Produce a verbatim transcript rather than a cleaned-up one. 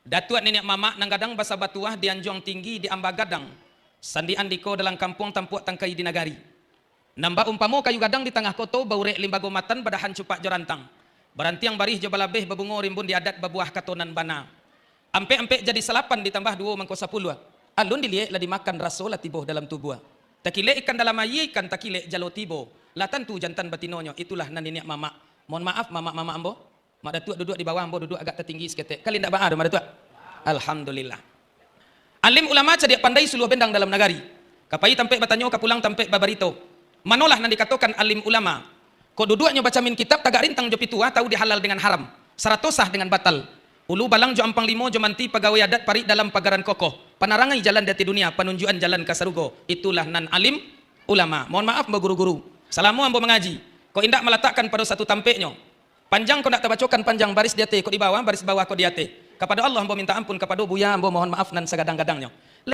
Datuak niniak mamak nan gadang basa batuah di anjuang tinggi di amba gadang, sandi andiko dalam kampuang tampuak tangkai di nagari. Nan baumpamo kayu gadang di tangah koto, baurek limbago matan badahan cupak jo rantang. Barantiang barih jo balabeh babungo rimbun di adat babuah kato nan bana. Ampek-ampek jadi salapan ditambah duo mangko sapuluah. Alun diliek lah dimakan raso lah tibo dalam tubuah. Takilek ikan dalam aia, ikan takilek jalo tibo. Lah tantu jantan batinonyo, itulah nan niniak mamak. Mohon maaf mamak-mamak ambo. Mak Datuak duduak di bawah, ambo duduak agak tatinggi saketek. Kali indak baa doh, Mak Datuak? Alhamdulillah. Alim ulama cadiak pandai suluah bendang dalam nagari. Ka pai tampek batanyo, ka pulang tampek babarito. Manolah nan dikatokan alim ulama? Kok duduaknyo bacamin kitab, tagak rintang jo pituah, tahu di halal dengan haram, sarato sah dengan batal. Ulu balang jo ampang limo, jo manti pagawai adat, parik dalam pagaran kokoh, panarangai jalan di ateh dunia, panunjuan jalan ka sarugo. Itulah nan alim ulama. Mohon maaf, ambo guru-guru, salamo ambo mangaji, kok indak malatakkan pado satu tampeknyo. Panjang kok ndak tabacokan panjang, baris di ateh kok di bawah, baris bawah kok di ateh. Kapado Allah ambo minta ampun, kapado buya ambo mohon maaf nan sagadang-gadangnyo.